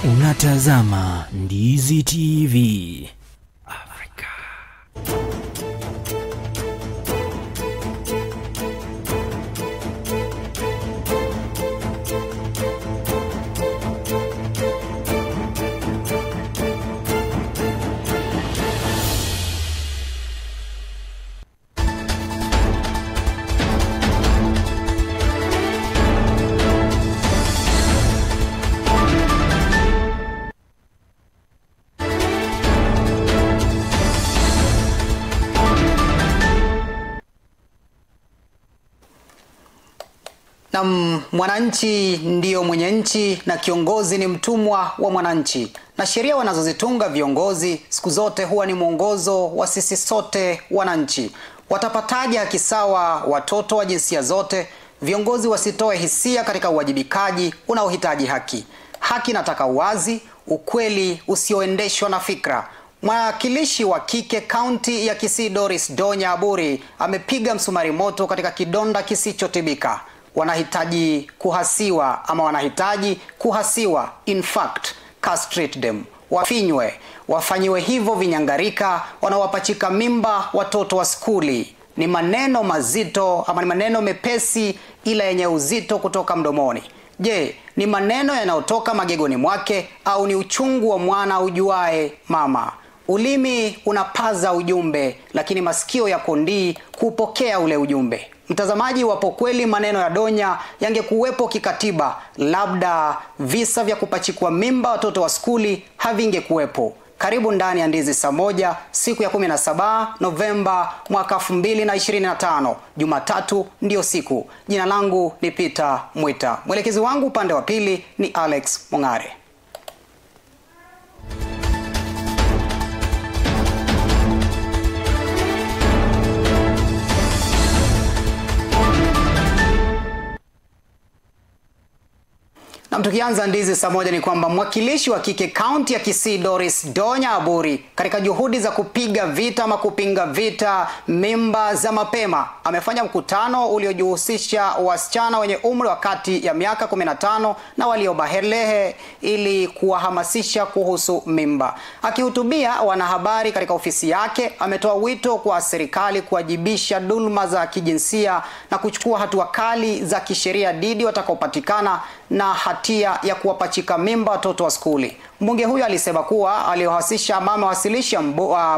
Unatazama Ndizi TV Afrika. Na mwananchi ndiyo mwenye nchi na kiongozi ni mtumwa wa mwananchi. Na sheria wanazozitunga viongozi siku zote huwa ni mwongozo wa sisi sote wananchi. Watapataje haki sawa watoto wa jinsia zote? Viongozi wasitoe hisia katika uwajibikaji unaohitaji haki. Haki nataka uwazi, ukweli usioendeshwa na fikra. Mwakilishi wa kike kaunti ya Kisii Doris Donya Aburi amepiga msumari moto katika kidonda kisichotibika. Wanahitaji kuhasiwa ama wanahitaji kuhasiwa, in fact castrate them, wafinywe, wafanyiwe hivyo vinyangarika wanaowapachika mimba watoto wa skuli. Ni maneno mazito ama ni maneno mepesi ila yenye uzito kutoka mdomoni. Je, ni maneno yanayotoka magegoni mwake au ni uchungu wa mwana ujuae mama? Ulimi unapaza ujumbe lakini masikio ya kondii kupokea ule ujumbe. Mtazamaji, wapo kweli maneno ya Donya yangekuwepo kikatiba, labda visa vya kupachikwa mimba watoto wa skuli havingekuwepo. Karibu ndani ya Ndizi saa moja, siku ya 17 Novemba mwaka 2025, Jumatatu ndio siku. Jina langu ni Peter Mwita. Mwelekezi wangu upande wa pili ni Alex Mongare. Na tukianza Ndizi saa moja ni kwamba mwakilishi wa kike kaunti ya Kisii Doris Donya Aburi katika juhudi za kupiga vita ama kupinga vita mimba za mapema amefanya mkutano uliojihusisha wasichana wenye umri wa kati ya miaka 15 na waliobahelehe ili kuwahamasisha kuhusu mimba. Akihutubia wanahabari katika ofisi yake, ametoa wito kwa serikali kuwajibisha dhulma za kijinsia na kuchukua hatua kali za kisheria dhidi watakaopatikana na hatia ya kuwapachika mimba watoto wa skuli. Mbunge huyo alisema kuwa aliohasisha ama amewasilisha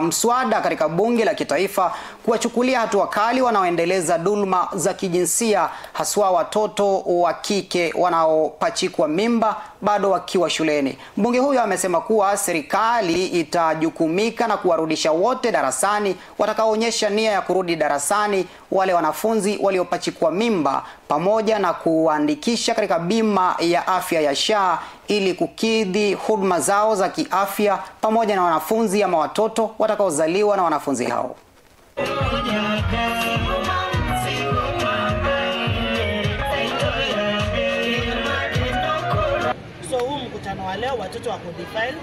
mswada katika bunge la kitaifa kuwachukulia hatua kali wanaoendeleza dhulma za kijinsia, haswa watoto wa kike wanaopachikwa mimba bado wakiwa shuleni. Mbunge huyo amesema kuwa serikali itajukumika na kuwarudisha wote darasani watakaoonyesha nia ya kurudi darasani wale wanafunzi waliopachikwa mimba, pamoja na kuandikisha katika bima ya afya ya SHA ili kukidhi huduma zao za kiafya, pamoja na wanafunzi ama watoto watakaozaliwa na wanafunzi hao. So huu mkutano wa leo watoto wako defile,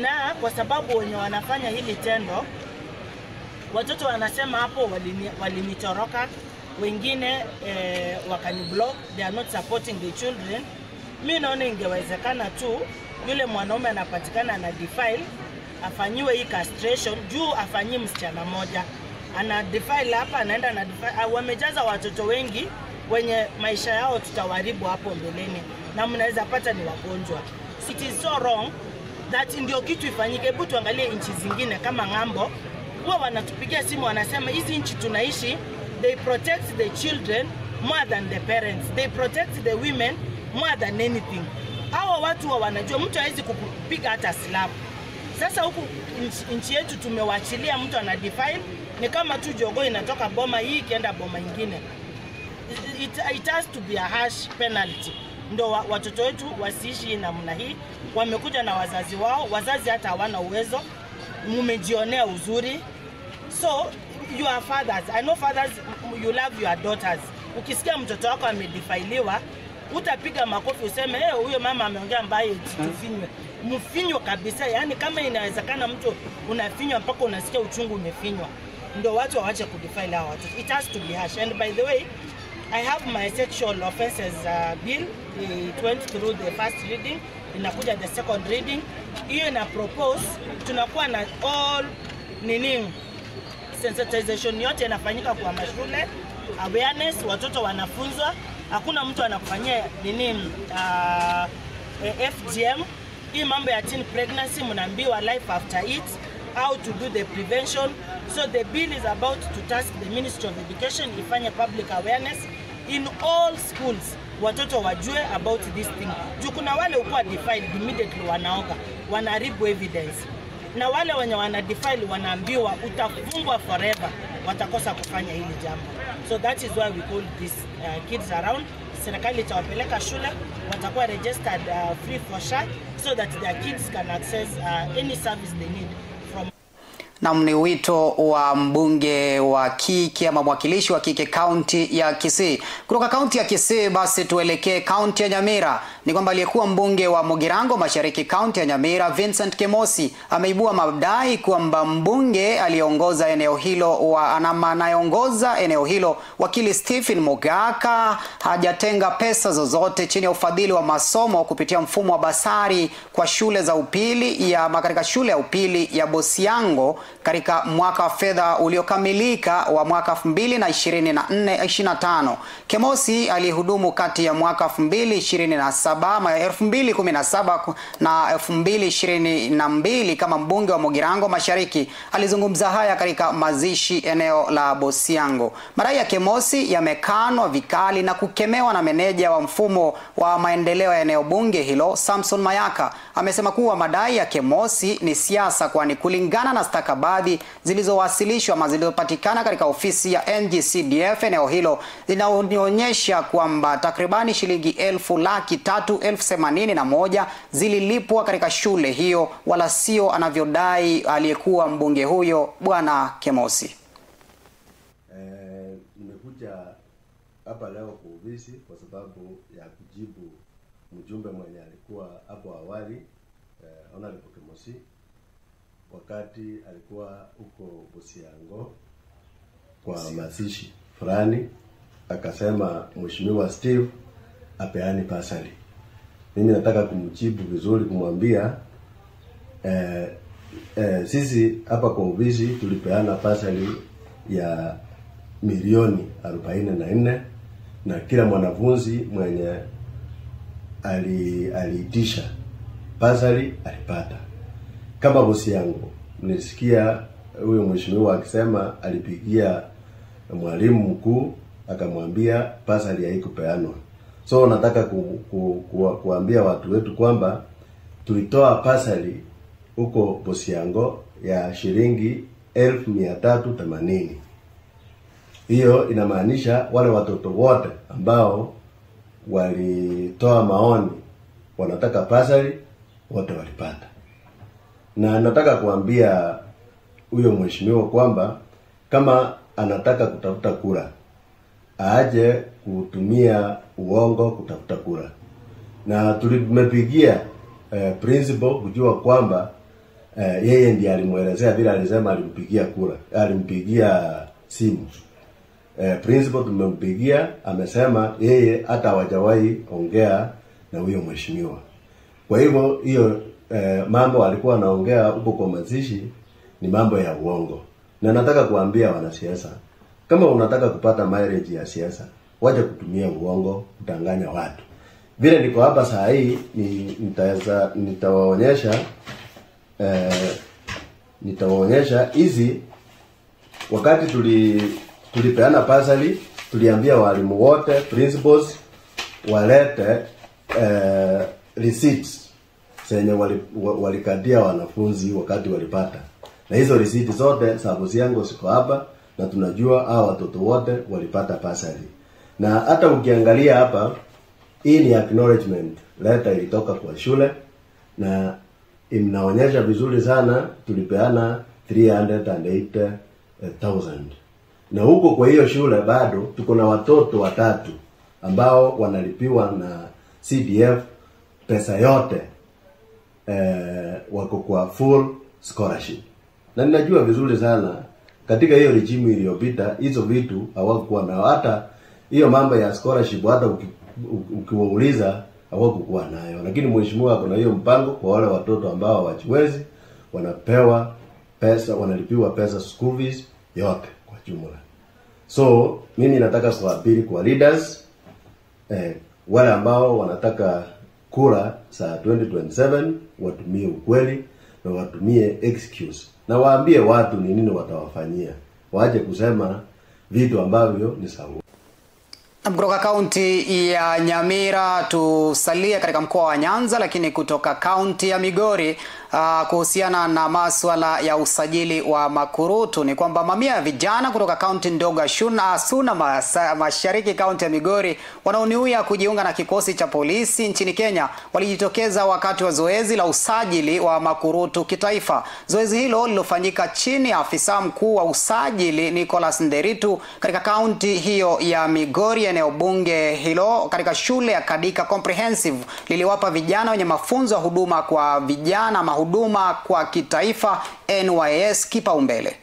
na kwa sababu wenye wanafanya hili tendo watoto wanasema hapo walinitoroka, wengine wakaniblock, they are not supporting the children. Mimi naona ingewezekana tu yule mwanaume anapatikana na defile afanyiwe hii castration, juu afanyi msichana moja ana defile hapa, anaenda na defile. Wamejaza watoto wengi wenye maisha yao tutawaribu hapo mbeleni na mnaweza pata ni wagonjwa. It is so wrong that ndio kitu ifanyike. Hebu tuangalie nchi zingine kama ng'ambo, huwa wanatupigia simu wanasema hizi nchi tunaishi, they protect the children more than the parents, they protect the women more than anything. Hawa watu wa wanajua mtu hawezi kukupiga hata slap. Sasa huku nchi yetu tumewachilia mtu ana defile, ni kama tu jogoo inatoka boma hii ikienda boma nyingine. It has to be a harsh penalty. Ndio watoto wetu wasiishi namna hii. Wamekuja na wazazi wao, wazazi hata hawana uwezo. Mmejionea uzuri. So you are fathers. I know fathers, you love your daughters. Ukisikia mtoto wako amedefiliwa, utapiga makofi useme eh, huyo mama ameongea mbaya, tufinywe. Mfinywe kabisa. Yaani kama inawezekana mtu unafinywa mpaka unasikia uchungu umefinywa. Ndio watu waache kudefile hao watoto. It has to be harsh. And by the way, I have my sexual offenses bill. It went through the first reading, inakuja the second reading. Hiyo ina propose tunakuwa na all nini sensitization yote inafanyika kwa mashule, awareness, watoto wanafunzwa, hakuna mtu anakufanyia nini FGM. Hii mambo ya teen pregnancy mnaambiwa life after it, how to do the prevention. So the bill is about to task the Ministry of Education ifanye public awareness in all schools, watoto wajue about this thing. Juu kuna wale ukuwa defiled immediately wanaoga, wanaharibu evidence. Na wale wenye wana defile wanaambiwa utafungwa forever, watakosa kufanya hili jambo. So that is why we call these kids around. Serikali itawapeleka shule, watakuwa registered free for SHA so that their kids can access any service they need from. Na ni wito wa mbunge wa kike ama mwakilishi wa kike kaunti ya Kisii. Kutoka kaunti ya Kisii basi tuelekee kaunti ya Nyamira. Ni kwamba aliyekuwa mbunge wa Mugirango Mashariki kaunti ya Nyamira Vincent Kemosi ameibua madai kwamba mbunge aliongoza eneo hilo anayeongoza eneo hilo wakili Stephen Mogaka hajatenga pesa zozote chini ya ufadhili wa masomo kupitia mfumo wa basari kwa shule za upili ya katika shule ya upili ya Bosiango katika mwaka wa fedha uliokamilika wa mwaka 2024-2025. Kemosi alihudumu kati ya mwaka 2027 2017 na 2022 kama mbunge wa Mugirango Mashariki. Alizungumza haya katika mazishi eneo la Bosiango. Madai ya Kemosi yamekanwa vikali na kukemewa na meneja wa mfumo wa maendeleo ya eneo bunge hilo Samson Mayaka. Amesema kuwa madai ya Kemosi ni siasa, kwani kulingana na stakabadhi zilizowasilishwa ama zilizopatikana katika ofisi ya NGCDF eneo hilo zinaonyesha kwamba takribani shilingi 381,000 zililipwa katika shule hiyo, wala sio anavyodai aliyekuwa mbunge huyo Bwana Kemosi. Nimekuja hapa leo kwa ofisi kwa sababu ya kujibu mjumbe mwenye alikuwa hapo awali, Honorable Kemosi, wakati alikuwa huko Bosiango kwa mazishi fulani, akasema Mheshimiwa Steve apeani pasali. Mimi nataka kumjibu vizuri, kumwambia sisi hapa kwa ofisi tulipeana pasali ya milioni 44 na kila mwanafunzi mwenye aliitisha pasali alipata. Kama Bosiango, nilisikia huyo mheshimiwa akisema alipigia mwalimu mkuu akamwambia pasali haikupeanwa. So nataka kuambia watu wetu kwamba tulitoa pasali huko Bosiango ya shilingi 380,000. Hiyo inamaanisha wale watoto wote ambao walitoa maoni wanataka pasali wote walipata. Na nataka kuambia huyo mheshimiwa kwamba kama anataka kutafuta kura, aaje kutumia uongo kutafuta kura. Na tulimepigia principal kujua kwamba yeye ndiye alimuelezea vile alisema alimpigia kura, alimpigia simu. Principal tumempigia, amesema yeye hata hawajawahi ongea na huyo mheshimiwa. Kwa hivyo hiyo mambo alikuwa anaongea huko kwa mazishi ni mambo ya uongo. Na nataka kuambia wanasiasa, kama unataka kupata mileage ya siasa, wacha kutumia uongo kudanganya watu. Vile niko hapa saa hii nitawaonyesha nitawaonyesha hizi. Wakati tulipeana pasali, tuliambia walimu wote principals walete receipts zenye walikadia wanafunzi wakati walipata. Na hizo receipt zote za Bosiango ziko hapa, na tunajua hao watoto wote walipata pasali. Na hata ukiangalia hapa, hii ni acknowledgement letter ilitoka kwa shule na inaonyesha vizuri sana tulipeana 308,000. Na huko kwa hiyo shule bado tuko na watoto watatu ambao wanalipiwa na CDF pesa yote, wako kwa full scholarship. Na ninajua vizuri sana katika hiyo regime iliyopita hizo vitu hawakuwa na hata Hiyo mambo ya scholarship hata ukiwauliza hawakukuwa nayo. Lakini mheshimiwa kuna hiyo mpango kwa wale watoto ambao hawajiwezi, wanapewa pesa, wanalipiwa pesa school fees yote kwa jumla. So mimi nataka kuapili kwa leaders, wale ambao wanataka kura za 2027 watumie ukweli na watumie excuse, na waambie watu ni nini watawafanyia, waache kusema vitu ambavyo ni sawa. Kutoka kaunti ya Nyamira tusalie katika mkoa wa Nyanza, lakini kutoka kaunti ya Migori kuhusiana na masuala ya usajili wa makurutu ni kwamba mamia ya vijana kutoka kaunti ndogo ya Suna Mashariki, kaunti ya Migori, wanaonuia kujiunga na kikosi cha polisi nchini Kenya walijitokeza wakati wa zoezi la usajili wa makurutu kitaifa. Zoezi hilo lilofanyika chini ya afisa mkuu wa usajili Nicholas Nderitu katika kaunti hiyo ya Migori, eneo bunge hilo, katika shule ya Kadika Comprehensive, liliwapa vijana wenye mafunzo ya huduma kwa vijana mahuduma kwa kitaifa NYS kipaumbele.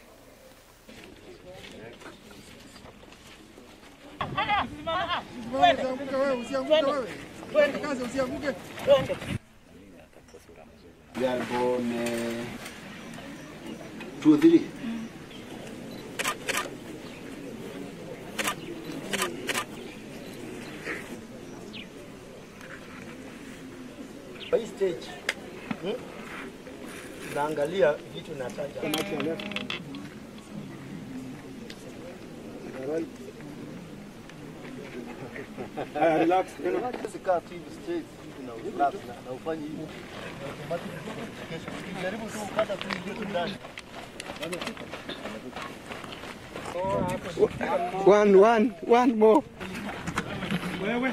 Hii stage naangalia vitu nataja. Relax. Sika tu hivi stage na relax na ufanye hivi. Jaribu tu ukata tu hivi ndani. One more. Wewe.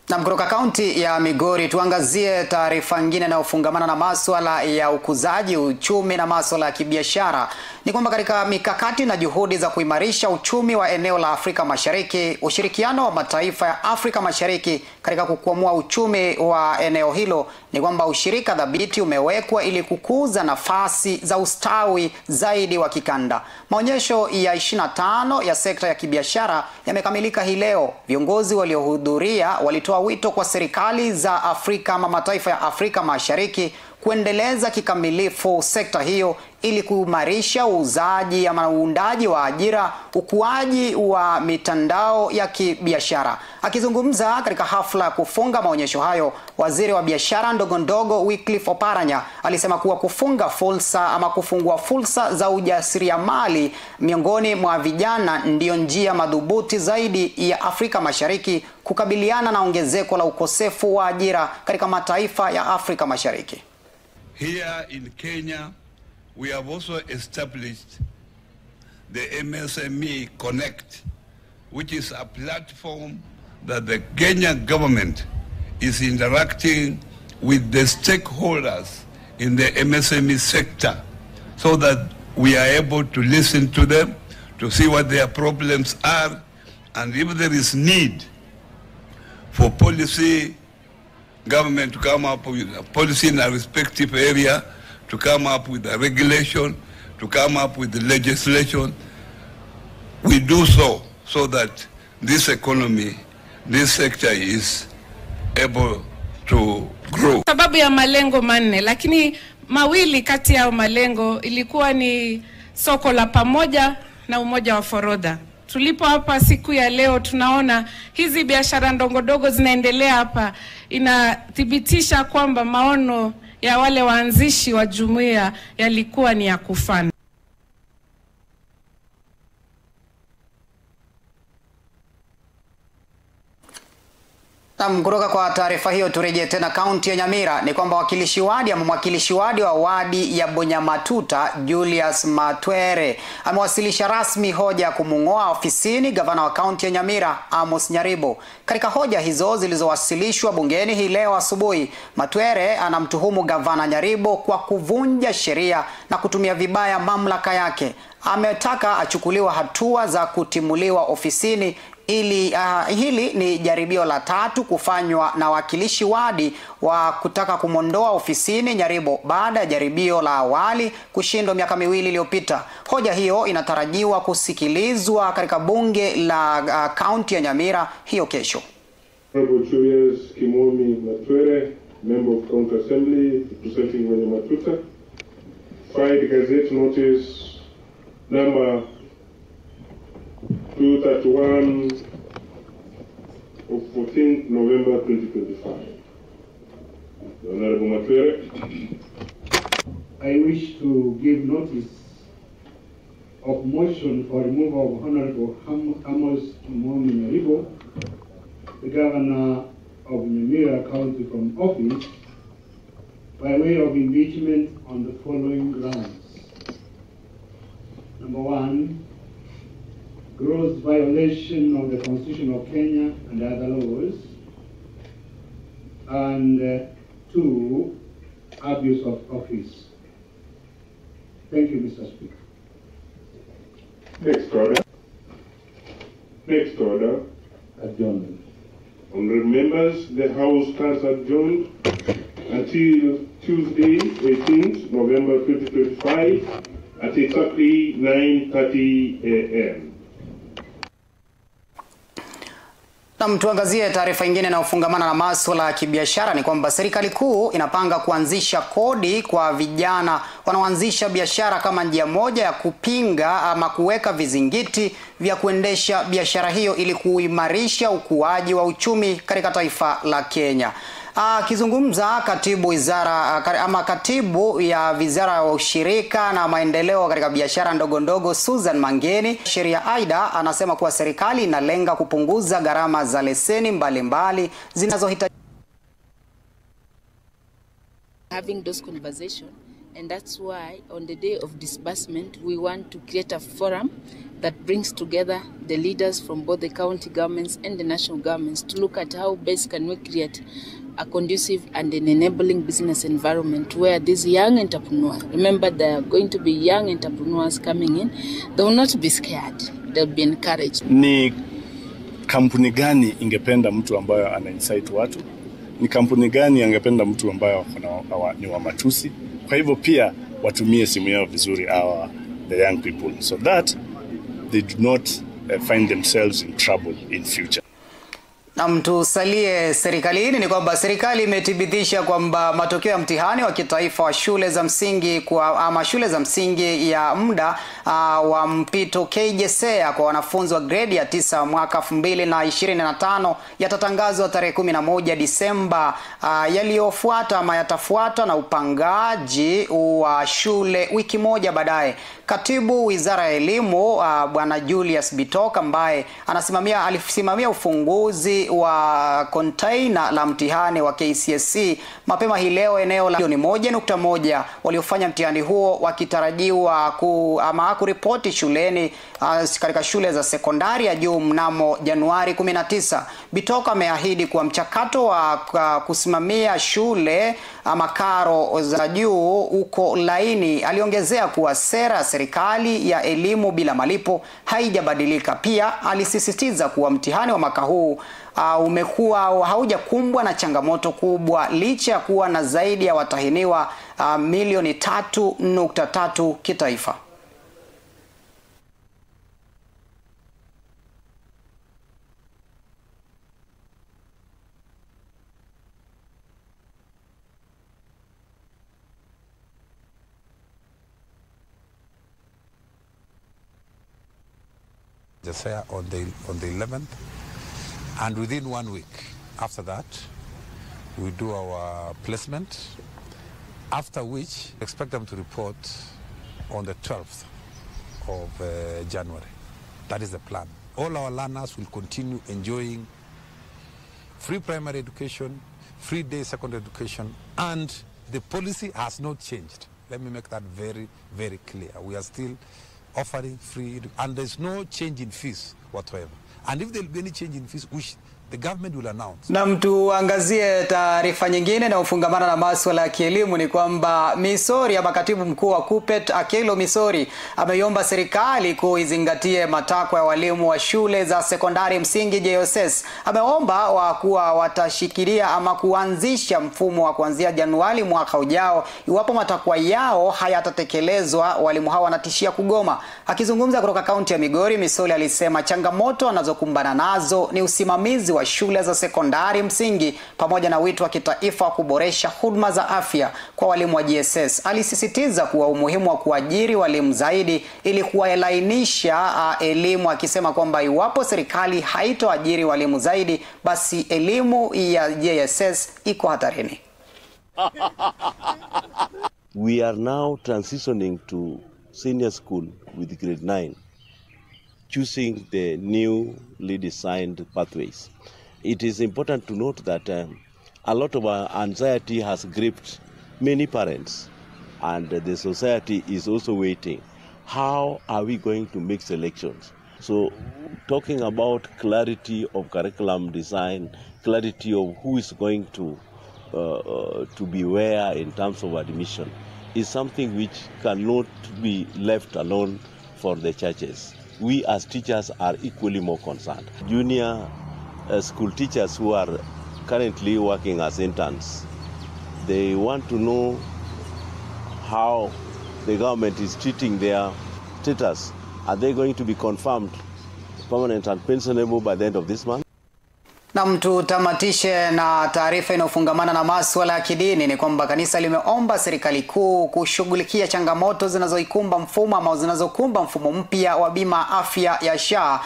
Na kutoka kaunti ya Migori tuangazie taarifa nyingine inayofungamana na masuala ya ukuzaji uchumi na masuala ya kibiashara. Ni kwamba katika mikakati na juhudi za kuimarisha uchumi wa eneo la Afrika Mashariki, ushirikiano wa mataifa ya Afrika Mashariki katika kukwamua uchumi wa eneo hilo, ni kwamba ushirika dhabiti umewekwa ili kukuza nafasi za ustawi zaidi wa kikanda. Maonyesho ya 25 ya sekta ya kibiashara yamekamilika hii leo. Viongozi waliohudhuria walitoa wito kwa serikali za Afrika ama mataifa ya Afrika Mashariki kuendeleza kikamilifu sekta hiyo ili kuimarisha uuzaji ama uundaji wa ajira, ukuaji wa mitandao ya kibiashara. Akizungumza katika hafla ya kufunga maonyesho hayo, waziri wa biashara ndogo ndogo Wycliffe Oparanya alisema kuwa kufunga fursa ama kufungua fursa za ujasiriamali miongoni mwa vijana ndiyo njia madhubuti zaidi ya Afrika Mashariki kukabiliana na ongezeko la ukosefu wa ajira katika mataifa ya Afrika Mashariki. Here in Kenya, we have also established the MSME Connect, which is a platform that the Kenya government is interacting with the stakeholders in the MSME sector so that we are able to listen to them, to see what their problems are, and if there is need for policy, government to come up with a policy in a respective area, to come up with a regulation, to come up with the legislation. We do so so that this economy, this sector is able to grow. Sababu ya malengo manne, lakini mawili kati ya malengo ilikuwa ni soko la pamoja na umoja wa forodha. Tulipo hapa siku ya leo tunaona hizi biashara ndogo zinaendelea hapa, inathibitisha kwamba maono ya wale waanzishi wa jumuiya yalikuwa ni ya kufana. Naam, kutoka kwa taarifa hiyo turejee tena kaunti ya Nyamira. Ni kwamba wakilishi wadi ama mwakilishi wadi wa wadi ya Bonyamatuta Julius Matwere amewasilisha rasmi hoja ya kumung'oa ofisini gavana wa kaunti ya Nyamira Amos Nyaribo. Katika hoja hizo zilizowasilishwa bungeni hii leo asubuhi, Matwere anamtuhumu gavana Nyaribo kwa kuvunja sheria na kutumia vibaya mamlaka yake. Ametaka achukuliwa hatua za kutimuliwa ofisini. Hili ni jaribio la tatu kufanywa na wakilishi wadi wa kutaka kumondoa ofisini Nyaribo baada ya jaribio la awali kushindwa miaka miwili iliyopita. Hoja hiyo inatarajiwa kusikilizwa katika bunge la kaunti ya Nyamira hiyo kesho. Honorable Julius Kimomi Matwere, Member of County Assembly representing Bonyamatuta, filed Gazette Notice number 231 of 14th November 2025. The Honorable Matwere. I wish to give notice of motion for removal of Honorable Amos Kimomi Nyaribo, the Governor of Nyamira County, from office by way of impeachment on the following grounds. Number one, gross violation of the Constitution of Kenya and other laws, and two, abuse of office. Thank you, Mr. Speaker. Next order. Next order. Adjournment. Honorable members, the House stands adjourned until Tuesday, 18th November 2025 at exactly 9:30 a.m. Na tuangazie taarifa nyingine inayofungamana na masuala ya kibiashara. Ni kwamba serikali kuu inapanga kuanzisha kodi kwa vijana wanaoanzisha biashara kama njia moja ya kupinga ama kuweka vizingiti vya kuendesha biashara hiyo ili kuimarisha ukuaji wa uchumi katika taifa la Kenya. Akizungumza katibu wizara ama katibu ya wizara ya ushirika na maendeleo katika biashara ndogo ndogo Susan Mangeni Sheria Aida anasema kuwa serikali inalenga kupunguza gharama za leseni mbalimbali zinazohitaji. Having those conversations, and that's why on the day of disbursement we want to create a forum that brings together the leaders from both the county governments and the national governments to look at how best can we create a conducive and an enabling business environment where these young entrepreneurs, remember there are going to be young entrepreneurs coming in, they will not be scared, they'll be encouraged. Ni kampuni gani ingependa mtu ambaye ana incite watu? Ni kampuni gani angependa mtu ambaye ni wa matusi? Kwa hivyo pia watumie simu yao vizuri, our the young people, so that they do not find themselves in trouble in future. Na tusalie serikalini, ni kwamba serikali imethibitisha kwamba matokeo ya mtihani wa kitaifa wa shule za msingi kwa ama shule za msingi ya muda wa mpito KJSEA kwa wanafunzi wa gredi ya 9 mwaka 2025 yatatangazwa tarehe 11 Disemba. Yaliyofuata ama yatafuata na upangaji wa shule wiki moja baadaye. Katibu Wizara ya Elimu Bwana Julius Bitok ambaye alisimamia ufunguzi wa container la mtihani wa KCSE mapema hii leo eneo la milioni 1.1 waliofanya mtihani huo wakitarajiwa kuripoti shuleni katika shule za sekondari ya juu mnamo Januari 19. Bitok ameahidi kuwa mchakato wa kusimamia shule ama karo za juu uko laini. Aliongezea kuwa sera serikali ya elimu bila malipo haijabadilika. Pia alisisitiza kuwa mtihani wa mwaka huu umekuwa haujakumbwa na changamoto kubwa licha ya kuwa na zaidi ya watahiniwa milioni 3.3 kitaifa. KJSEA on the 11th, and within 1 week after that we do our placement, after which expect them to report on the 12th of January. That is the plan. All our learners will continue enjoying Free primary education, free day secondary education, and the policy has not changed. Let me make that very, very clear. We are still offering free, and there's no change in fees whatsoever. And if there will be any change in fees, which the government will announce. Na mtuangazie taarifa nyingine na ufungamana na masuala ya kielimu ni kwamba Misori ama katibu mkuu wa KUPPET Akelo Misori ameiomba serikali kuizingatie matakwa ya walimu wa shule za sekondari msingi JSS. Ameomba kuwa watashikilia ama kuanzisha mfumo wa kuanzia Januari mwaka ujao. Iwapo matakwa yao hayatatekelezwa, walimu hao wanatishia kugoma. Akizungumza kutoka kaunti ya Migori, Misori alisema changamoto anazokumbana nazo ni usimamizi wa shule za sekondari msingi pamoja na wito wa kitaifa wa kuboresha huduma za afya kwa walimu wa JSS. Alisisitiza kuwa umuhimu wa kuajiri walimu zaidi ili kuwalainisha elimu, akisema kwamba iwapo serikali haitoajiri walimu zaidi basi elimu ya JSS iko hatarini. We are now transitioning to senior school with grade 9. Choosing the newly designed pathways. It is important to note that a lot of anxiety has gripped many parents, and the society is also waiting. How are we going to make selections? So talking about clarity of curriculum design, clarity of who is going to be where in terms of admission is something which cannot be left alone for the churches. We as teachers are equally more concerned. Junior school teachers who are currently working as interns, they want to know how the government is treating their status. Are they going to be confirmed permanent and pensionable by the end of this month? Na tutamatishe na taarifa inayofungamana na masuala ya kidini ni kwamba kanisa limeomba serikali kuu kushughulikia changamoto zinazoikumba mfumo ama zinazokumba mfumo mpya wa bima afya ya SHA,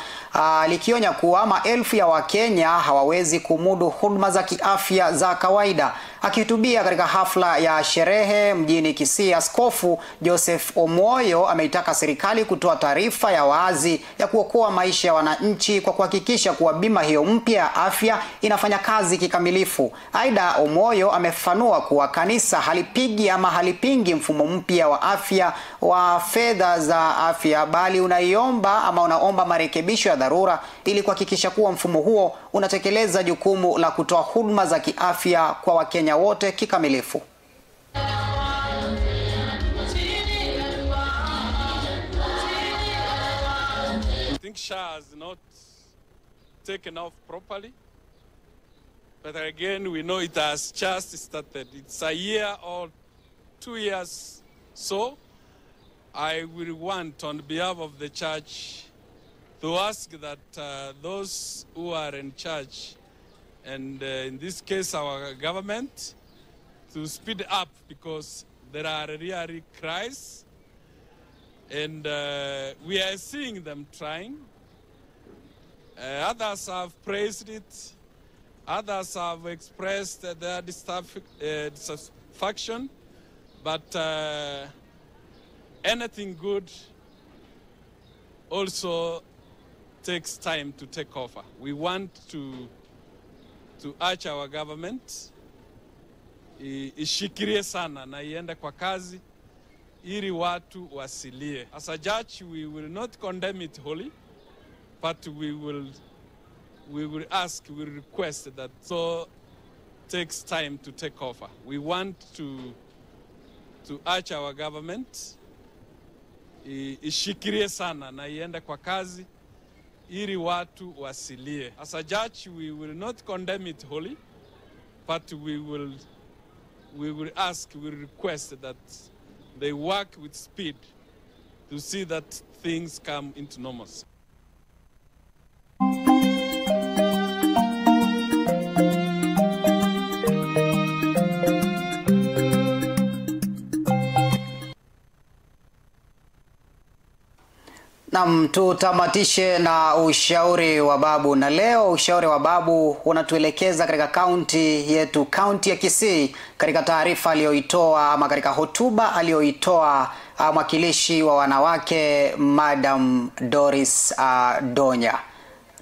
likionya kuwa maelfu ya Wakenya hawawezi kumudu huduma za kiafya za kawaida. Akihutubia katika hafla ya sherehe mjini Kisii, Askofu Joseph Omoyo ameitaka serikali kutoa taarifa ya wazi ya kuokoa maisha ya wananchi kwa kuhakikisha kuwa bima hiyo mpya ya afya inafanya kazi kikamilifu. Aidha, Omoyo amefafanua kuwa kanisa halipigi ama halipingi mfumo mpya wa afya wa fedha za afya, bali unaiomba ama unaomba marekebisho ya dharura ili kuhakikisha kuwa mfumo huo unatekeleza jukumu la kutoa huduma za kiafya kwa Wakenya wote kikamilifu. I think SHA has not taken off properly, but again we know it has just started. It's a year or 2 years, so I will want on behalf of the church to ask that those who are in charge, and in this case our government, to speed up, because there are really cries, and we are seeing them trying. Others have praised it, others have expressed their dissatisfaction, but anything good also takes time to take over. We want to urge our government ishikirie sana na iende kwa kazi ili watu wasilie. As a judge, we will not condemn it wholly, but we will ask, we will request that so takes time to take over. We want to urge our government ishikirie sana na iende kwa kazi ili watu wasilie. As a judge, we will not condemn it wholly, but we will ask, we will request that they work with speed to see that things come into normalcy. Naam, tutamatishe na ushauri wa babu. Na leo ushauri wa babu unatuelekeza katika kaunti yetu, kaunti ya Kisii, katika taarifa aliyoitoa ama katika hotuba aliyoitoa mwakilishi wa wanawake Madam Doris Donya.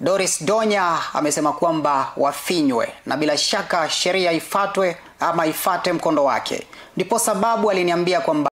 Doris Donya amesema kwamba wafinywe na bila shaka sheria ifatwe ama ifate mkondo wake. Ndipo sababu aliniambia kwamba